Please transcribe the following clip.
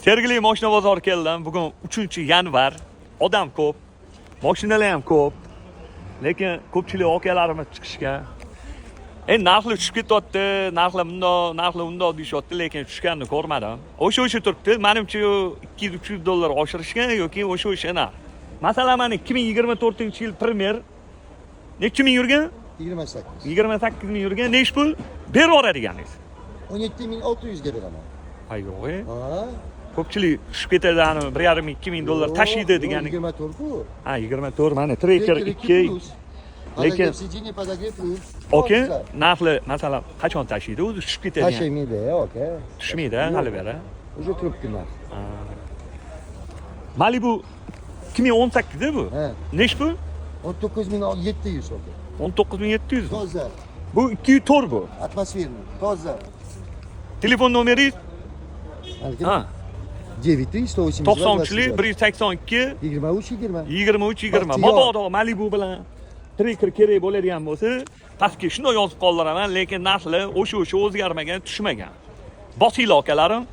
Sergeli moshina bozori keldim. Bugun 3-yanvar. Odam ko'p, mashinalar ham ko'p. Lekin ko'pchilik akalarimiz chiqishgan. Endi narxlar tushib ketyapti, narxlar bundoq, narxlar undoq deyishyapti, lekin tushganini ko'rmadim. O'sha turibdi. Menimcha 200-300 dollar oshirishgan yoki o'sha narx. Masalan, mana 2024-yil Premier necha ming yurgan? 28. 28 ming yurgan. Nechi pul berib yuboradiganingiz? 17 600 ga beraman. Ha, yo'q. Ha? Ko'pchilik tushib ketadi, ani 1,5 2 ming dollar Yo'q, tashiydi yo'q, degani. 24 bu. Ha, 24, mana Tracker Tracker 2. 2 plus. Lekin- Подогрев сиденье, подогрев rul. Aka, Toza. narxli, masalan, qachon tashiydi o'zi tushib ketadigan? Tashlaymaydi, aka. Tushmaydi Yo'q. hali beri. Уже turibdi narx. Malibu 2018da bu. Ha. Nechi pul? 19 700, aka. 19 700. Toza. Bu 204 bu. Атмосферный. Toza. Telefon nomeringiz? Ha. 9 182 93 182 23 20. 23 20. Baxtiyor. Mabodo Malibu bilan Tracker kerak bo'ladigan bo'lsa, pastga shunday yozib qoldiraman, lekin narxlar o'sha o'zgarmagan, tushmagan. Bosinglar, akalarim.